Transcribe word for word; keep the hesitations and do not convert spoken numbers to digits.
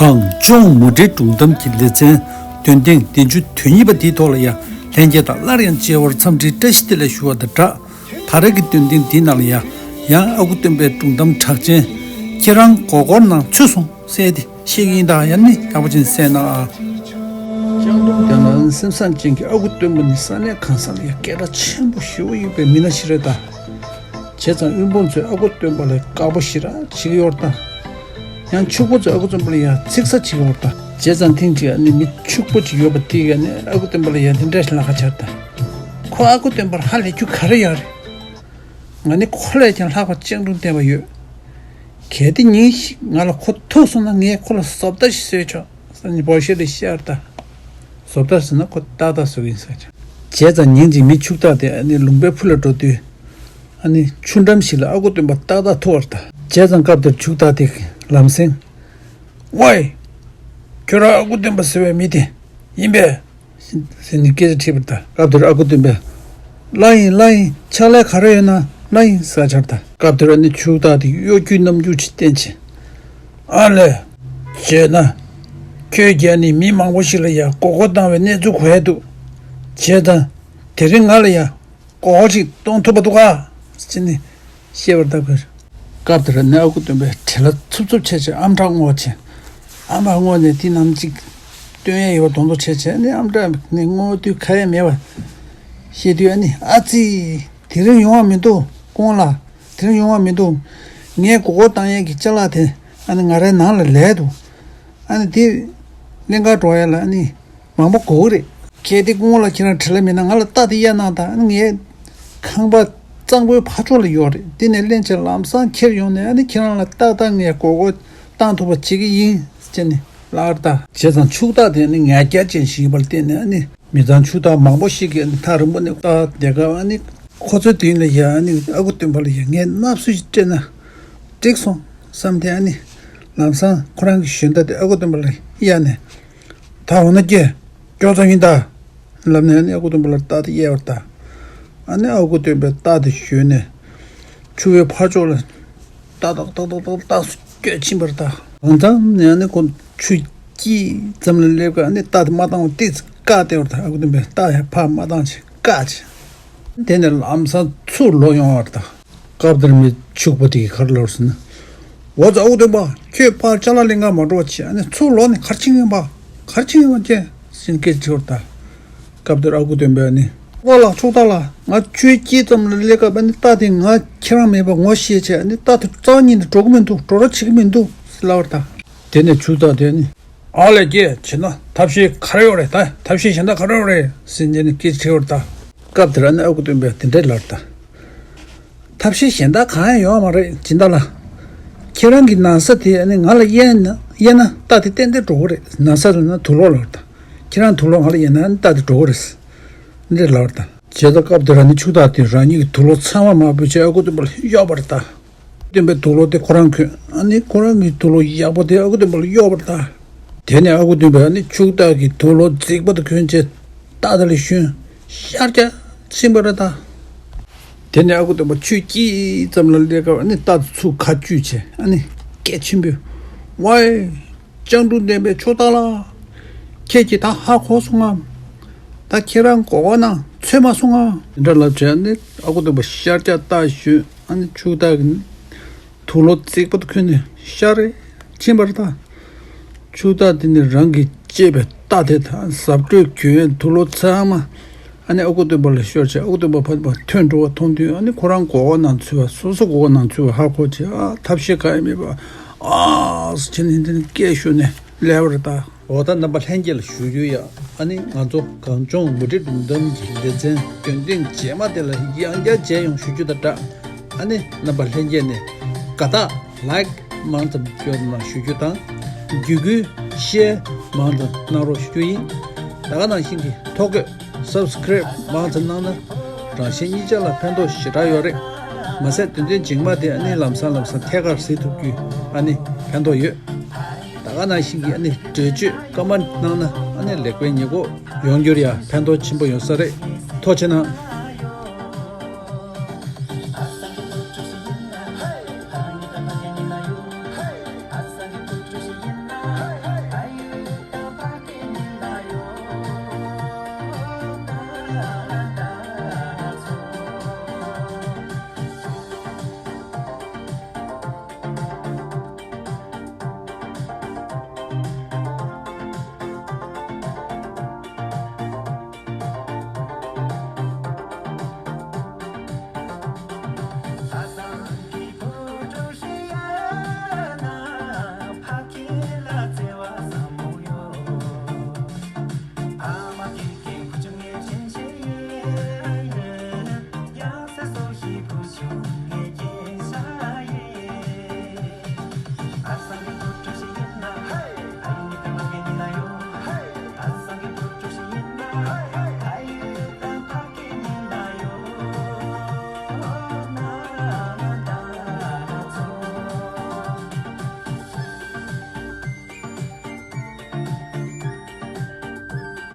གངས་ལྗོངས་མུ་འབྲེལ་སྒྲུང་གཏམ་གྱི་ལེ་ཚན་སྟོན་ཐེངས་བདུན་ཅུ་དོན་གཉིས་པ་འདིའི་ཐོག་ལ་ཡང་ལྷན་རྒྱས་དང་སླར་ཡང་མཇལ་བར་འཚམས་འདྲིའི་བཀྲ་ཤིས་བདེ་ལེགས་ཞུ་བ་དང་སྦྲགས། ད་རེས་ཀྱི་སྟོན་ཐེངས་འདིའི་ནང་ལ་ཡང་ཡང་ཨ་ཁུ་སྟོན་པའི་སྒྲུང་གཏམ་གྲགས་ཅན། ཁྱེད་རང་མགོ་སྐོར་ནང་ཚུད་སོང་ཟེར་ཏེ་བཤད་ཀྱི་ཡིན། ད་ཡང་ནི་ཡག་པོ་ཅིག་གསན་ཨ། ལྕགས་ལུང་དེ་ན་སེམས་བཟང་ཅན་གྱི་ཨ་ཁུ་སྟོན་པ་ནི་ས་གནས་གང་ས་ལ་ཡང་སྐད་གྲགས་ཆེན་པོ་ཞེ་པོ་ཡོད་པའི་མི་སྣ་ཞིག་རེད་ད། བྱས་ཙང་དབུལ་ཕོངས་ཚོས་ཨ་ཁུ་སྟོན་པ་ལ་དགའ་པོ་ཞེ་དྲག་བྱེད་ཀྱི་ཡོད་རེད་ད། ཡང་ཕྱུག་པོ་ཚོས་ཨ་ཁུ་སྟོན་པ་ལ་ཡང་ཚིག་ཟ་བྱེད་ཀྱི་ཡོད་རེད་ད། བྱས་ཙང་ཐེངས་གཅིག་ཨ་ནི་མི་ཕྱུག་པོ་ཅིག་ཡོད་པ་དེ་ག་ནི་ཨ་ཁུ་སྟོན་པ་ལ་ཡང་འདི་འདྲ་ཞིག་ལབ་ཁ་བྱས་རེད་ད། ཁོ་ཨ་ཁུ་སྟོན་པར་ཧ་ལས་རྒྱུ་ག་རེ་ཡོད་རེད། ང་ནི་ཁོ་ལས་ཀྱང་ལྷག་པ་སྤྱང་གྲུང་ལྡན་པ་ཡོད། གལ་ཏེ་ཉིན་ཞིག་ང་ལ་ཁོ་ཐུག་སོང་ན་ངས་ཁོ་ལ་བཟོ་ལྟ་ཞིག་བཟོས་ཆོག་ཟེར་ནས་འབོད་ཤེས་རེ་བཤད་ད། བཟོ་ལྟ་ཟེར་ན་ཁོ་ཏག་ཏག་བཟོ་གི་ཡིན་ཟེར་ཀྱང་། བྱས་ཙང་ཉིན་གཅིག་མི་ཕྱུག་བདག་དེ་ཨ་ནི་ལུང་པའི་ཕུ་ལ་འགྲོ་དུས། ཨ་ནི་ཆུ་འགྲམ་ཞིག་ལ་ཨ་ཁུ་སྟོན་པ་ཏག་ཏག་ཐུག་པ་རེད་ད། བྱས་ཙང་སྐབས་དེར་ཕྱུག་བདག་དེ་ལམ་སེང་། ཝའི། ཁྱོད་རང་ཨ་ཁུ་སྟོན་པ་ཟེར་བའི་མི་དེ་ཡིན་པས། ཟེར་ནས་སྐད་ཆ་དྲིས་པ་རེད་ད། སྐབས་དེར་ཨ་ཁུ་སྟོན་པས། ལགས་ཡིན་ལགས་ཡིན། ཕྱག་ལས་ག་རེ་ཡོད་ན་ལགས་ཡིན་ཟེར་ཆར་ད། སྐབས་དེར་ཨ་ནི་ཕྱུག་བདག་དེ་གཡོ་སྒྱུའི་རྣམ་འགྱུར་ཅིག་བསྟན་བྱས། ཨ་ལས། བྱས་ན། ཁྱོད་ཀྱིས་ཨ་ནི་མི་མང་པོ་ཞིག་ལ་ཡང་མགོ་སྐོར་བཏང་བའི་གནས་ཚུལ་གོ་ཡ་འདུག། བྱས་ཙང་། དེ་རིང་ང་ལ་ཡང་མགོ་སྐོར་ཅིག་གཏོང་ཐུབ་པ་འདུག་ག། ཟེར་ནས་བཤད་པར་ད་ཁོས། སྐབས་དེར་ཨ་ནི་ཨ་ཁུ་སྟོན་པས་བྲེལ་བ་འཚུབ་འཚུབ་བྱས་བྱས་ཨམ་ཕྲག་སྔོ་བྱས། ཨམ་ཕྲག་སྔོ་ནས་དེ་ནམ་ཅིག་སྟོན་ཡས་ཡོད་པ་མདོག་མདོག་བྱས་བྱས་ཨ་ནི་ཨམ་ཕྲག་ནས་སྔོ་དུས་ཁ་ཡས་མེད་པ། བཤད་དུས་ཨ་ནི་ཨ་ཙི། དེ་རིང་ཡོང་བ་མི་འདུག་སྐུ་ངོ་ལགས། དེ་རིང་ཡོང་བ་མི་འདུག། ངས་མགོ་སྐོར་བཏང་ཡས་ཀྱི་ཅ་ལག་དེ་ཨ་ནི་ང་རའི་ནང་ལ་ལས་འདུག། ཨ་ནི་དེ་གླིང་ག་འགྲོ་ཡས་ལ་ཨ་ནི་མང་པོ་དགོས་ཀྱི་རེད། གལ་ཏེ་སྐུ་ངོ་ལགས་ཁྱེད་རང་བྲེལ་བ་མེད་ན་ང་ལ་རྟ་དེ་གཡར་གནང་དང་། ཨ་ནི་ངའི་ཁང་པ་གཙང་པོའི་ཕར་ཕྱོགས་ལ་ཡོད་རེད། དེ་ནས་ལེན་བྱས་ལམ་སང་ཁྱེར་ཡོང་ནས་ཨ་ནི་ཁྱེད་རང་ལ་ཏག་ཏག་ངས་མགོ་སྐོར་བཏང་ཐུབ་པ་བྱེད་ཀྱི་ཡིན་ཟེར་ནས་ལབ་རེད་ད། བྱས་ཙང་ཕྱུག་བདག་དེ་ནི་ངར་སྐད་ཅན་ཞིག་ཡིན་པར་བརྟེན་ནས་ཨ་ནི། མི་ཚང་ཕྱུག་བདག་མང་པོ་ཞིག་གིས་ཨ་ནི་ཐག་རིང་པོ་ནས་ལྟ་བསྡད་སྐབས་ཨ་ནི་ཁོ་ཚོའི་མདུན་ལ་ཡ་ཨ་ནི་ཨ་ཁུ་སྟོན་པ་ལ་ཡ་ངས་སྣབས་སུ་ཞིག་སྤྲད་ན་འགྲིག་སོང་བསམ་སྟེ་ཨ་ནི་ལམ་སང་ཁོ་རང་གི་ཞོན་རྟ་དེ་ཨ་ཁུ་སྟོན་པ་ལ་གཡར་ནས། ད་འོ་ན་ཀྱེ། སྐྱོ་ཚ་ཡིན་ད། ལབ་ནས་ཨ་ནི་ཨ་ཁུ་སྟོན་པ་ལ་རྟ་དེ་གཡར་བ་རེད་ད། ཨ་ནི་ཨ་ཁུ་སྟོན་པས་རྟ་དེ་ཞོན་ནས། ཆུ་བོའི་ཕར་ཕྱོགས་ལ། ཏག་ཏག་ཏག་ཏག་ཏག་ཏག་སུ་སྐྱོད་ཕྱིན་པ་རེད་ད། གང་ཙམ་ནས་ཨ་ནི་ཁོ་ཆུ་དཀྱིལ་ཙམ་ལ་སླེབས་སྐབས་ཨ་ནི་རྟ་དེ་མ་བཏང་བ་ཏིག་ཙམ་བཀག་བསྡད་པ་རེད་ད། ཨ་ཁུ་སྟོན་པས་རྟ་ཡར་ཕར་མ་བཏང་བྱས་བཀག་བྱས། དེ་ནས་ལམ་སང་ཚུར་ལོག་ཡོང་བ་རེད་ད། སྐབས་དེར་མི་ཕྱུག་པོ་དེ་གིས་ག་རེ་ལབ་ཟེར་ན། འོ་ཙི་ཨ་ཁུ་སྟོན་པ། ཁྱོད་ཕར་ཅ་ལག་ལེན་གར་མ་འགྲོ་བ་བྱས་ཨ་ནི་ཚུར་ལོག་ནས་ག་རེ་བྱེད་ཀྱི་ཡིན་པ། ག་རེ་བྱེད་ཀྱི་ཡིན་པ་ཁྱེད་ཟེར་ནས་སྐད་ཆ་དྲིས་པ་རེད་ད། སྐབས་དེར་ཨ་ཁུ་སྟོན་པས་ཨ་ནི། ཨོ་ལགས་ཕྱུག་བདག་ལགས། ང་ཆུའི་དཀྱིལ་ཙམ་ལ་སླེབས་སྐབས་ཨ་ནི་རྟ་དེ་ང་ཁྱེད་རང་མེད་པ་ངོ་ཤེས་བྱས་ཨ་ནི་རྟ་དེ་རྩ་བ་ཉིད་ནས་འགྲོ་གི་མི་འདུག། འགྲོ་རོགས་བྱེད་ཀྱི་མི་འདུག་ཟེར་ལབ་པ་རེད་ད། དེ་ནས་ཕྱུག་བདག་དེ་ཨ་ནི། ཨ་ལས་ཀྱེ། བྱས་ན་ཐབས་ཤེས་ག་རེ་ཡོད་རེད་ད། ཐབས་ཤེས་གཞན་དག་ག་རེ་ཡོད་རེད་ཟེར་ནས་ཨ་ནི་སྐད་ཆ་དྲིས་པ་རེད་ད། སྐབས་དེར་ཨ་ནི་ཨ་ཁུ་སྟོན་པས་དེ་འདྲས་ལབ་པ་རེད་ད། ཐབས་ཤེས་གཞན་དག་གང་ཡང་ཡོད་མ་རེད་སྦྱིན་བདག་ལགས། ཁྱེད་རང་གི་ན་བཟའ་དེ་ཨ་ནི་ང་ལ་གཡར་ན་གཡར་ན་རྟ་དེ་ཏན་ཏན་འགྲོ་གི་རེད། ན་བཟའ་ལབ་ན་དུག་ལོག་ལབ་པ་རེད་ད། ཁྱེད་རང་དུག་ལོག་ང་ལ་གཡར་ན་ཨ་ནི་རྟ་དེ་འགྲོ་གི་རེད། འདི་འདྲས་ལབ་པ་རེད་ད། བྱས་ཙང་སྐབས་དེར་ཨ་ནི་ཕྱུག་བདག་དེས་རང་ཉིད་ཀྱི་དུག་ལོག་ཚང་མ་མར་ཕུད་བྱས་ཨ་ཁུ་སྟོན་པ་ལ་གཡོགས་པ་རེད་ད། སྟོན་པའི་དུག་ལོག་དེ་ཁོ་རང་གོན། ཨ་ནི་ཁོ་རང་གི་དུག་ལོག་ཡག་པོ་དེ་ཨ་ཁུ་སྟོན་པ་ལ་གཡོགས་པ་རེད་ད། དེ་ནས་ཨ་ཁུ་སྟོན་པས་ཨ་ནི་ཕྱུག་བདག་གི་དུག་ལོག་རྫིག་པོ་དེ་གོན་བྱས་རྟ་དེ་ལ་ཞོན། ཤར་རྒྱག་ཕྱིན་པ་རེད་ད། དེ་ནས་ཨ་ཁུ་སྟོན་པ་ཆུའི་དཀྱིལ་ཙམ་ལ་སླེབས་སྐབས་ཨ་ནི་རྟ་དེ་ཚུར་ཁ་གཅུས་བྱས་ཨ་ནི་སྐད་ཆེན་པོས། ཝའི། སྤྱང་གྲུང་ལྡན་པའི་ཕྱུག་བདག་ལགས། ཁྱེད་ཀྱིས་ད་ཧ་གོ་སོང་ངམ། ད་ཁྱེད་རང་མགོ་སྐོར་ནང་ཚུད་མ་སོང་ངམ། འདི་འདྲ་ལབ་བྱས་ཨ་ནི་ཨ་ཁུ་སྟོན་པ་ཤར་རྒྱག་རྟ་ཞོན། ཨ་ནི་ཕྱུག་བདག་གི་དུག་ལོག་རྫིག་པོ་དེ་གོན་ནས་ཤར་རེ་ཕྱིན་པ་རེད་ད། ཕྱུག་བདག་དེ་ནི་རང་གིས་གཅེས་པའི་རྟ་དེ་དང་གཟབ་སྤྲོས་གྱོན་དུག་ལོག་ཚང་མ་ཨ་ནི་ཨ་ཁུ་སྟོན་པ་ལ་ཤོར་བྱས་ཨ་ཁུ་སྟོན་པ་ཕར་ཕར་ཐོན་འགྲོ་བ་མཐོང་དུས་ཨ་ནི་ཁོ་རང་མགོ་སྐོར་ནང་ཚུད་པ་སོ་སོ་མགོ་སྐོར་ནང་ཚུད་པ་ཧ་གོ་བྱས་ཨ་ཐབས་ཤེས་གང་ཡང་མེད་པ་ཨ་ཟེར་བྱས་ནས་དེ་ནི་སྐད་ཤོར་ནས་སླེབས་པ་རེད་ད། འོ་ད་རྣམ་པ་ལྷན་རྒྱས་ལ་ཞུ་རྒྱུ་ཡ། ཨ་ནི་ང་ཚོ་གངས་ལྗོངས་མུ་འབྲེལ་སྒྲུང་གཏམ་གྱི་ལེ་ཚན་སྟོན་ཐེངས་རྗེས་མ་དེ་ལ་ཡང་བསྐྱར་མཇལ་ཡོང་ཞུ་རྒྱུ་དང་སྦྲགས། ཨ་ནི་རྣམ་པ་ལྷན་རྒྱས་ནས་དགའ་རྟགས་ལའིཀ་མང་ཙམ་སྐྱོན་གནང་ཞུ་རྒྱུ་དང་། བརྒྱུད་སྐུལ་ཤེར་མང་ཙམ་གནང་རོགས་ཞུ་རྒྱུ་ཡིན། ད་ག་ནང་བཞིན་གྱི་ཐོ་འགོད་སབ་སི་ཀེ་རེབ་མང་ཙམ་གནང་ན་རང་གཞན་གཉིས་ཆ་ལ་ཕན་ཐོགས་ཞེ་དྲག་ཡོད་རེད། མ་ཟད་སྟོན་ཐེངས་རྗེས་མ་དེ་ཨ་ནི་ལམ་སང་ལམ་སང་ཐད་ཀར་གཟིགས་ཐུབ་རྒྱུའི་ཨ་ནི་ཕན་ཐོགས་ཡོད། ད་ག་ནང་བཞིན་གྱི་ཨ་ནི་འགྲེལ་བརྗོད་ཀོ་མེན་ཊི་གནང་ན་ཨ་ནི་ལེགས་སྤེལ་ཉེས་འགོག་ཡོང་རྒྱུར་ཡང་ཕན་ཐོགས་ཆེན་པོ་ཡོང་ས་རེད། ཐུགས་རྗེ་གནང་།